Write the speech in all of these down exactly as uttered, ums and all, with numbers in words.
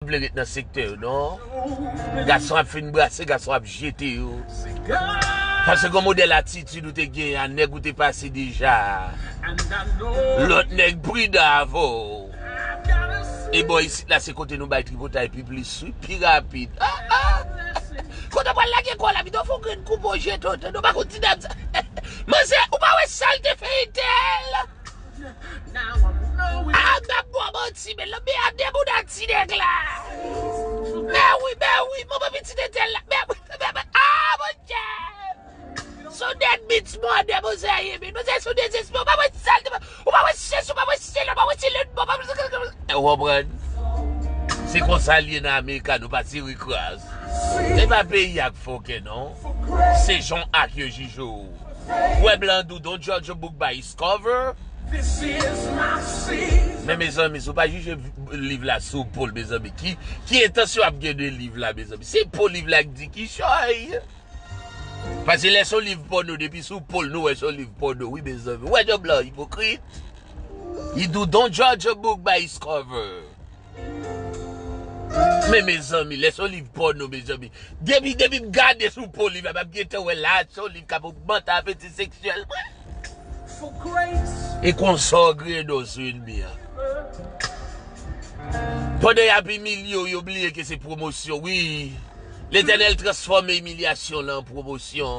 vle ret nan sektè yo, non. Gason ap fin brase, gason ap jete yo. Paske gon modèl atitid ou te genyen a, nèg ou te pase deja. Lòt nèg pridan avè w. E bò isit la, se kote nou bay tripotay pi plis, wi, pi rapid. Ah, ah. Kote w pral lage kò w la, pito fè w grenn koupe w jete w, tande w pa konn ti dam sa. Manzè, ou pa wè sa l te fè Etèl? Ah, m ap ba w manti, men lanmè a de bouda ti nèg la. Men wi, men wi, manman pitit Etèl la. Men wi, men, men, ah, Bondye! Son nèg bitch mòdè, manzè ye, men manzè son dezespè, ou pa wè sa l te fè, ou pa wè chèch, ou pa wè chelè, ou pa wè chelè, ou pa wè. Ou konprann? Se konsa l ye nan Amerika, nou pa tire kras. Se pa peyi a k fòkè, non. Se jan ak yo jije w. Ou wè blan di w, don't judge a book by its cover. Men mezanmi, si w pa jije liv la sou po l, mezanmi, ki, ki entansyon w ap gen de liv la, mezanmi? Se po liv la k di kichòy. Paske lè se yon liv pòno, depi sou po l, nou wè se yon liv pòno, wi, mezanmi. Ou wè jan blan ipokrit? Li di w, don't judge a book by its cover. Men mezanmi, lè se yon liv pòno, mezanmi. Depi, depi m gade sou po liv la, m ap gentan wè la, se yon liv k ap ogmante apeti seksyèl mwen. E konsa w gredo sou ènmi an. Pandan y ap imilye w, yo bliye ke se pwomosyon, wi. Letènèl transfòme imilyasyon lan an pwomosyon.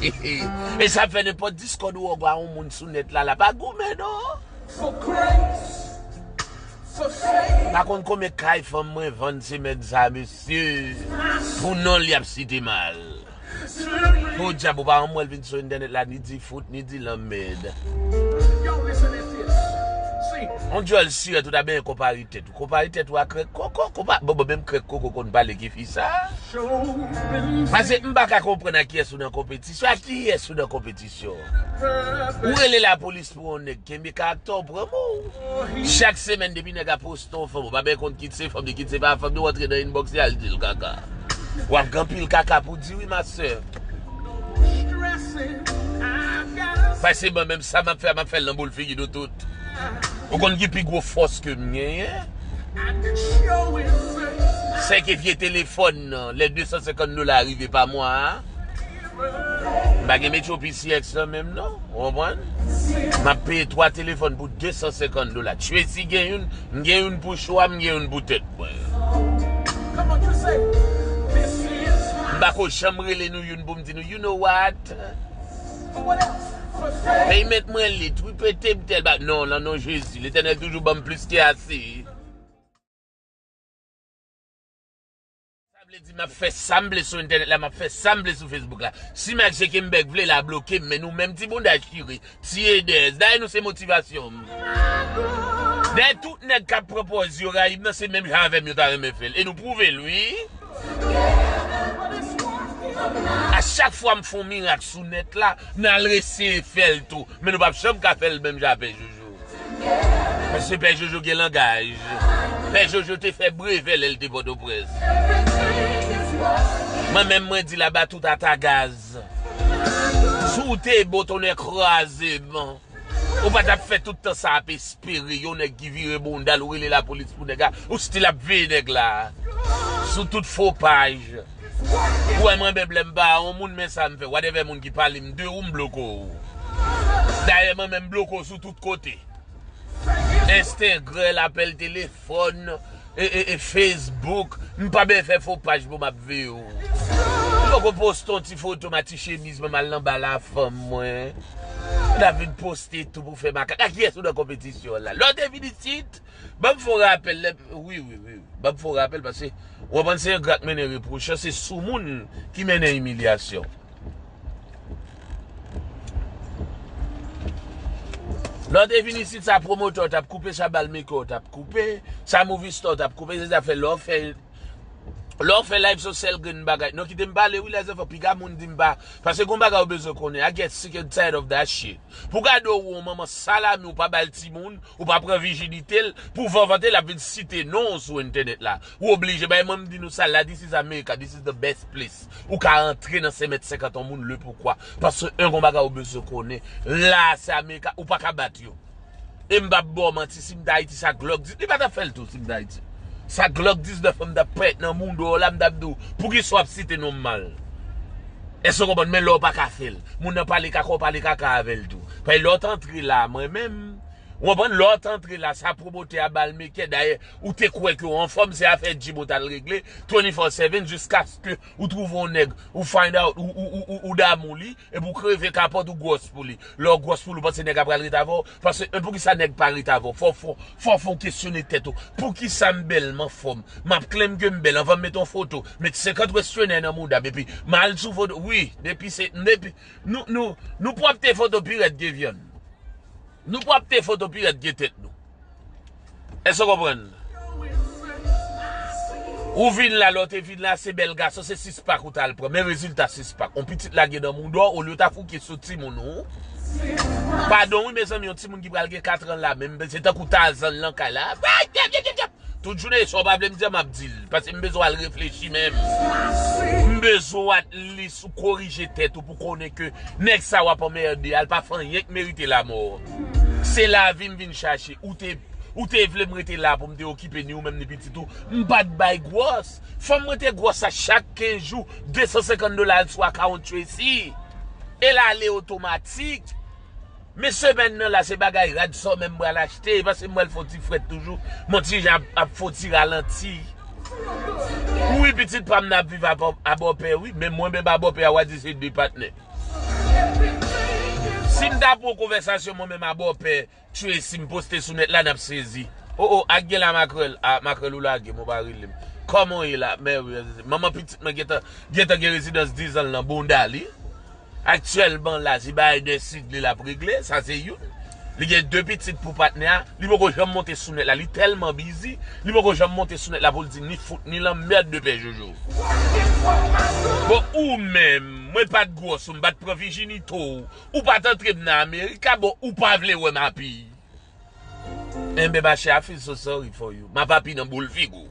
E sa fè nenpòt Discord ou wè yon moun sou nèt la, l ap goumen, non. Pa konn konbyen kay fanm mwen vann semèn sa, mesye. Pou non l y ap site mal. Podyab, ou pa wè l vin sou entènèt la, ni di fout, ni di lanmèd. On djòl sirèt, ou ta benyen konpare tèt ou. Konpare tèt ou a krèk koko, konpa-, bon, bon, menm krèk koko konn pale ki fi sa. Paske m pa ka konprann a kiyès ou nan konpetisyon, a kiyès ou nan konpetisyon. Ou rele lapolis pou yon nèg, kenbe karaktè w, pran mò w. Chak semèn depi nèg ap poste yon fanm, ou pa byen konn kit se fanm li, kit se pa fanm li, w antre nan inbox li al di l kaka. W ap gen anpil kaka pou di wi, ma sè. Paske mwen menm sa m ap fè a, m ap fè l nan boul figi nou tout. Ou konn ki pi gwo fòs ke m genyen? Se ke vye telefòn nan, lè de san senkant dola rive pa mwa a, m pa gen Metro P C X nan menm non, ou konprann? M ap peye twa telefòn pou de san senkant dola. Tracy gen youn, m gen youn pou chwa, m gen youn pou tèt mwen. M pa ko janm rele nou youn pou m di nou, you know what? Peyment mwen lit, wi, pete m tèl ba-, non, nan non Jezi, Letènèl toujou ban m plis ke ase. Sa vle di m ap fè sa m vle sou entènèt la, m ap fè sa m vle sou Facebook la. Si Mark Zuckerberg vle la bloke m, men nou menm ti bounda chire, ti edèz. Dayè nou se motivasyon m. Dayè tout nèg k ap pran pòz yo rayi m nan se menm jan avè m yo ta renmen fè l. E nou pwouve l wi. A chak fwa m fè yon mirak sou nèt la, n al reseye fè l tou. Men nou p ap janm ka fè l menm jan avè Jojo. Paske Pè Jojo gen langaj. Pè Jojo te fè brevè lè l te Pòtoprens. Mwen menm mwen di l aba tout ata gaz. Si w te bon tonnè kraze m. Ou pa t ap fè tout tan sa ap espere yon nèg ki vire bounda l, ou rele lapolis pou nèg la, ou still ap veye nèg la. Sou tout fo paj. Ou wè mwen menm lè m pa yon moun men sa m fè, whatever moun ki pale m de ou m bloke w. Dayè mwen menm m bloke w sou tout kote. Instagram, apèl telefòn, e, e, e Facebook, m pa bezwen fè fo paj pou m ap veye w. M poko poste yon ti foto m a ti chemiz mwen m al nan bal a fanm mwen. M ta vin poste tou pou fè makak. A kiyès ou nan konpetisyon la? Lè w te vin isit, ban m fè yon rapèl, lè, wi, wi, wi. Ban m fè yon rapèl paske w konprann se engra k mennen repwoshan, se sou moun ki mennen imilyasyon. Lè w te vin isit, sa pwomotè w t ap koupe, sa bal mekè w t ap koupe, sa movie star w t ap koupe, se zafè lè w fè, lè w fè live se yon sèl grenn bagay. Non, kite m pale wi, lèzanfan, piga moun di m pa, paske gon bagay ou bezwen konnen. I get sick and tired of that shit. Pou gade w, yon manman salami, ou pa ba l timoun, ou pa pran vijinite l, pou vanvante l ap vin site non w sou entènèt la. Ou oblije, bay mwen m di nou sa la, this is America, this is the best place. Ou ka antre nan senmèt senkant yon moun, le poukwa. Paske, en, gon bagay ou bezwen konnen. La, se America, ou pa ka bat yo. E m p ap ba w manti, si m t Ayiti, sa Glock di, li pa t ap fè l tou, si m t Ayiti. Sa Glock diznèf an m t ap pèt nan mouda w la, m t ap di w, poukisa w ap site non m mal? Èske w konprann? Men lè w pa ka fè l. Moun nan pale kaka, w pale kaka avè l tou. Paske lè w t antre la, mwen menm, w konprann? Lè w t antre la, sa pwomotè a ba l mekè. Dayè, ou te kwè ke w anfòm, se afè djim ou t al regle, twenty-four seven, jiskaske ou twouve yon nèg, ou find out, ou, ou, ou, ou, ou damou li, epi w kreve kapòt, ou gwòs pou li. Lè w gwòs pou li, ou panse nèg la pral ret avè w? Paske, e poukisa nèg pa ret avè w? Fò, fò, fò, fò w kesyone tèt ou. Poukisa m bèl, m anfòm? M ap claim ke m bèl, anvan m met yon foto, met senkant questionnaire nan mouda m, epi m al sou foto. Wi, depi se, depi, nou, nou, nou pwòpte foto pi rèd ke vyann. Nou pwòpte foto pi rèd ke tèt nou. Èske w konprann? Ou vin la, lè w te vin la, se bèl gason, se sis pak ou t al pran. Men rezilta sis pak. On pitit lage nan mouda w, olye w ta fouke sou timoun ou. Padon wi, mezanmi, yon timoun ki pral gen kat an la, menm se tankou Tazan lan kay la. Tout jounen, sa w pa vle m di a, m ap di l. Paske m bezwen al reflechi menm. M bezwen at least ou korije tèt ou pou konnen ke nèg sa w ap anmède a, l pa fè anyen k merite lamò. Se lavi m vin chache. Ou te, ou te vle m rete la pou m te okipe ni ou menm ni pitit ou. M pa t bay gwòs. Fanm mwen te gwòs a chak kenz jou, de san senkant dola al sou account Tracy. E l ale otomatik. Men semèn nan la, se bagay rad sòmè m pral achte, paske m pral fè yon ti frèt toujou. Mon ti jan ap, ap fè yon ti ralanti. Wi, pitit pa m nan ap viv a bò-, a bòpè, wi, men mwen menm a bòpè a, w a di se de patnè. Si m ta pran konvèsasyon mwen menm a bòpè, Tracy, m poste sou nèt la, n ap sezi. O, o, ak gen la makrèl, a, makrèl ou lage m, ou pa rele m. Kòman w ye la? Mèwi, manman pitit mwen gentan, gentan gen rezidans diz an nan bounda li. Aktyèlman la, se bagay de sigle l ap regle, sa se youn. Li gen de pitit pou patnè a, li poko janm monte sou nèt la, li tèlman bizi, li poko janm monte sou nèt la pou l di ni fout ni lanmèd de pè Jojo. Bon, ou menm, mwen pa t gwòs ou, m pa t pran vijinite w, ou pa t antre m nan Amerika, bon, ou pa vle wè m api. Enben, ma chère, I feel so sorry for you. M ap api nan boul figi w.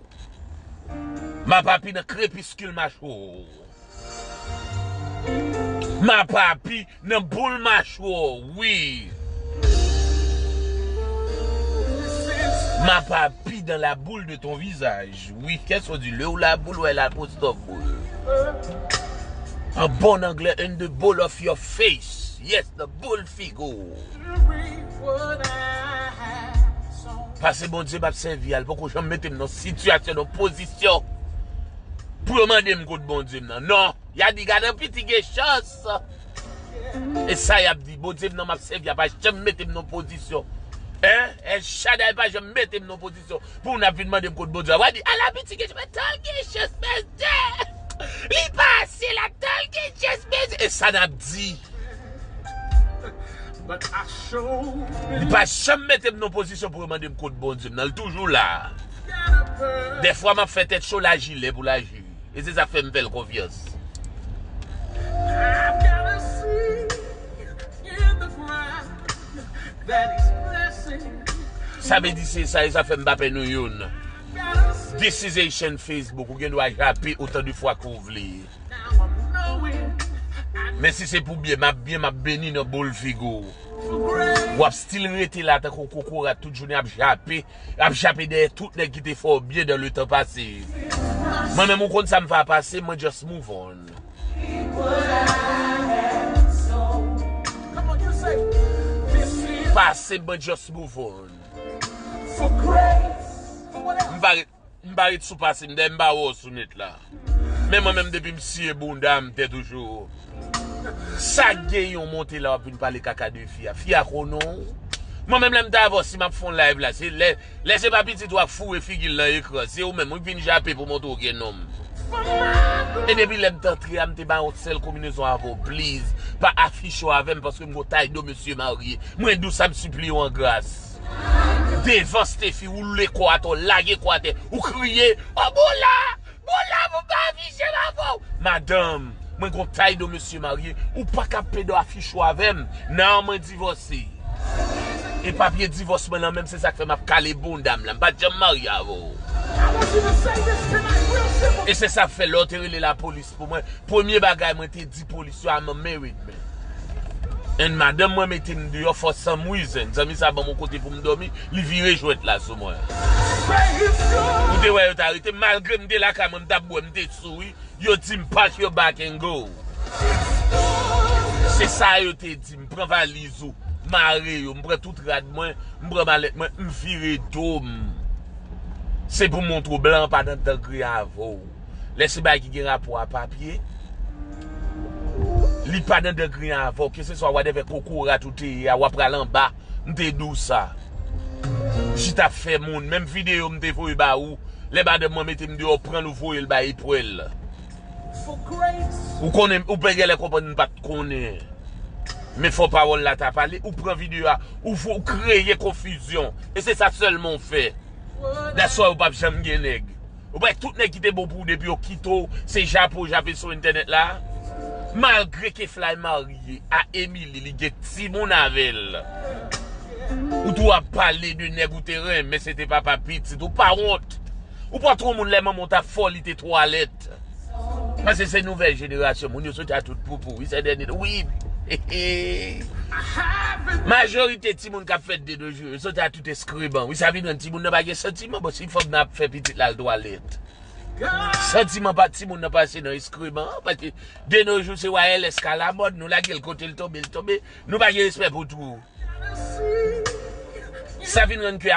M ap api nan krepiskil machwa w. M ap api nan boul machwa w, wi. M ap api dans la boule de ton visage, wi. Qu'est-ce qu'on dit? Le ou la boule, ouais, la post of boule. En bon anglais, in the bowl of your face. Yes, the bowl figi w. Pase Bondye m ap sèvi a, l poko janm mete m nan sitiyasyon, nan pozisyon pou yo mande m kot Bondye m nan. Non, y a di gade yon piti gen chans. E sa y ap di, Bondye m nan m ap sèvi a pa janm mete m nan pozisyon. Hein? El Shaddai pa janm mete m nan pozisyon pou n ap vin mande m kot Bondye a. W a di, ala piti gen chans, men tèl gen chans, mesye. Li pase la, tèl gen chans, mesye. E sa n ap di. Li pa janm mete m nan pozisyon pou yo mande m kot Bondye m nan. Li toujou la. Dèfwa, m ap fè tèt cho, lajilè pou lajilè. E se sa k fè m fè l konfyans. Sa vle di se sa, e sa fè m pa pè nou youn. This is Haitian Facebook. Ou gen dwa jape otan de fwa ke w vle. Men si se pou byen, m ap byen, m ap beni nan boul figi w. W ap still rete la tankou kokorat tout jounen ap jape, ap jape dèyè tout nèg ki te fè w byen dans le temps passé. Mwen menm, ou konn sa m fè a pase, mwen just move on. Pase, mwen just move on. M pa ret M pa ret sou pase m, dayè m pa wè w sou nèt la. Men mwen menm depi m siye bounda m, tèt ou cho. Sa k genyen w monte la w ap vin pale kaka de fi a? Fi a konnen w? Mwen menm lè m t avè w, si m ap fè yon live la, se lè, lè se pa pitit ou ap foure figi l nan ekran, se ou menm, ou k vin jape pou montre w gen nonm. E depi lè m t antre a, m te ba yon sèl konbinezon avè w, please. Pa afiche w avè m paske m gon tay do mesye marye. Mwen di w sa, m sipliye w an gras. Devan Steffi, ou woule kò atè, w lage kò atè, ou kriye, o Boula, Boula, pou m pa afiche m avè w. Madanm, mwen gon tay do mesye marye, ou pa ka pede afiche w avè m. Non, mwen divòse. E papye divòs mwen nan men m, se sa k fè m ap kale bounda m la. M pa t janm marye avè w. E se sa k fè lè w te rele lapolis pou mwen, premye bagay mwen te di polis yo, I'm a married man. And madanm mwen mete m deyò for some reason. Zanmi sa ban m yon kote pou m dòmi, li vire jwèt la sou mwen. Ou te wè yo t arete m, malgre m te lakay mwen, m t ap bwè, m te souri. Yo di m, "Pack your bag and go." Se sa yo te di m, "Pran valiz ou, mare yo." M pran tout rad mwen, m pran malèt mwen, m vire do m. Se pou montre w blan pa nan dangren avè w. Lè se bagay ki gen rapò a papye, li pa nan dangren avè w. Keseswa whatever kokorat ou te ye a, w ap pral anba. M te di w sa. Chita ap fè moun. Menm videyo m te voye ba ou. Lè madanm mwen mete m deyò, pran l, ou voye l bay April. Ou konnen, ou pa genlè konprann m pa t konnen. Men fò pawòl la ta pale, ou pran videyo a, ou fè, ou kreye konfizyon. E se sa sèlman w fè. That's why ou p ap janm gen nèg. Ou pa wè tout nèg ki te bon pou ou depi yo kite w, se jape w jape sou entènèt la. Malgre ke Fly marye a Emily, li gen timoun avè l. Ou tou ap pale de nèg ou te renmen, se te papa pitit ou, pa wont. Ou pa twò moun lè manman w t ap fè w, li te twalèt. Paske se nouvèl jenerasyon, moun yo soti a tout poupou, wi, se dènye, wi. Majorite timoun k ap fèt de nos jours, yo soti a tout eskreban, wi, sa vin rann timoun nan pa gen santiman, bon, si fanm nan ap fè pitit la al twalèt. Santiman pa timoun nan pase nan eskreban, paske de nos jours se wayèlès k alamòd, nou lage l kote l tonbe, l tonbe, nou pa gen respè pou twou. Sa vin rann ke